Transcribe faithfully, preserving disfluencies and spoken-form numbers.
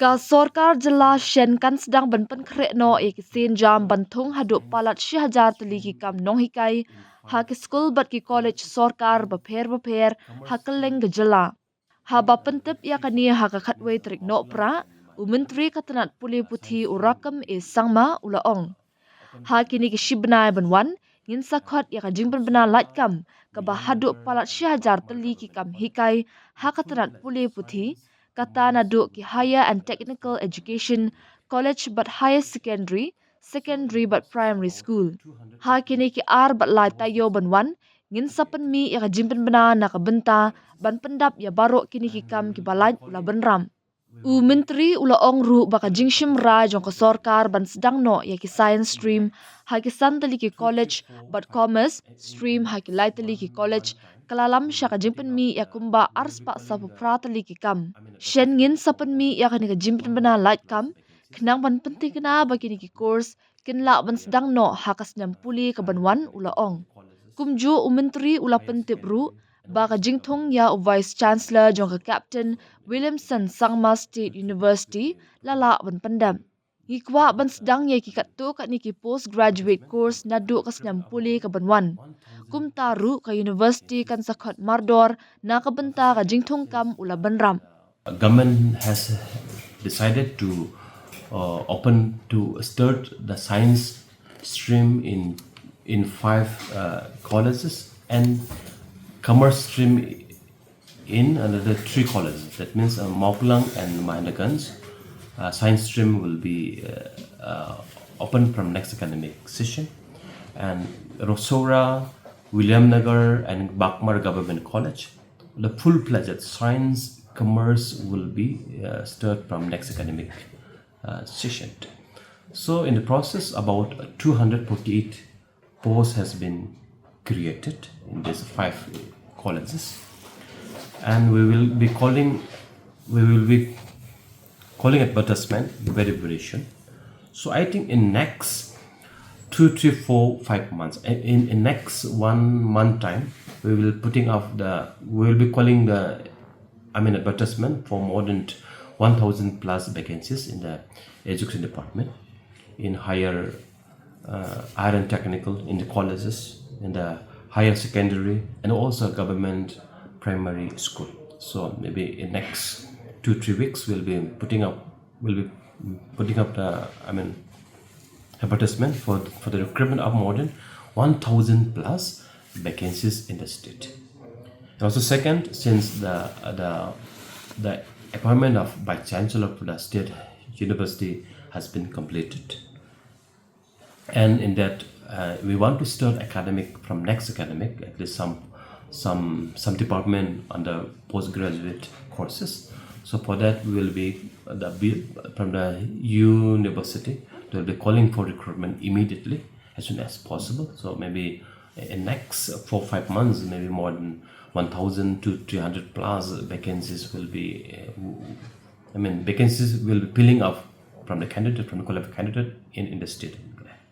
Ka sorkar jylla shen kan sdang ban pynkhreh noh ïa ki sienjam ban thung haduh palat shi hajar tylli ki kam nonghikai ha ki skul bad ki college sorkar bapher bapher ha kylleng ka jylla. Haba pyntip ïa kane ha ka khatwei tarik Nohprah, u Myntri ka tnat pule puthi u Rakkam A Sangma u la ong, ha kine ki shi bnai ban wan, ngin sa khot ïa ka jingpynbna laitkam kaba haduh palat shi hajar tylli ki kam hikai ha ka tnat pule puthi, kata naduh ki higher and technical education, college bad higher secondary, secondary bad primary school. Ha kine ki ar bad lai taïew ban wan, ngin sa pynmih ïa ka jingpynbna na ka bynta ban pyndap ïa baroh kine ki kam kiba lait u la bynrap. U Myntri u la ong ruh ba ka jingshim rai jong ka sorkar ban sdang noh ïa ki science stream ha ki san tylli ki college bad commerce stream ha ki lai tylli ki college ka la lam sha ka jingpynmih ïa kumba arspah sawphew phra tylli ki kam. Shen ngin sa pynmih ïa kane ka jingpynbna laitkam khnang ban pyntikna ba kine ki course kin lah ban sdang noh ha ka snem pule ka ban wan, u la ong. Kumjuh u Myntri u la pyntip ruh ba ka jingthung ïa u Vice Chancellor jong ka Captain Williamson Sangma State University la lah ban pyndep. Ngi kwah ban sdang ïa ki katto katne ki postgraduate course naduh ka snem pule ka ban wan. Kumta ruh ka university kan sa khot mardor na ka bynta ka jingthung kam u la bynrap. Government has decided to uh, open to start the science stream in in five uh, colleges and commerce stream in another three colleges. That means uh, Mawklang and Mahendraganj. Uh, science stream will be uh, uh, open from next academic session, and Rosoura, Williamnagar, and Bagmar Government College. The full-fledged science commerce will be uh, start from next academic uh, session. So in the process, about two hundred forty-eight posts has been created in these five colleges, and we will be calling we will be calling advertisement very very soon. So I think in next two, three, four, five months, in, in next one month time, we will putting up the we will be calling the I mean advertisement for more than one thousand plus vacancies in the education department, in higher uh, higher and technical, in the colleges, in the higher secondary, and also government primary school. So maybe in next two three weeks we'll be putting up we'll be putting up the I mean advertisement for for the recruitment of more than one thousand plus vacancies in the state. And also second, since the the the appointment of vice chancellor for the state university has been completed, and in that uh, we want to start academic from next academic, at least some some some department under postgraduate courses. So for that we will be the from the university, they will be calling for recruitment immediately as soon as possible. So maybe in next four five months, maybe more than one thousand to three hundred plus vacancies will be uh, I mean, vacancies will be peeling off from the candidate, from the qualified candidate in, in the state.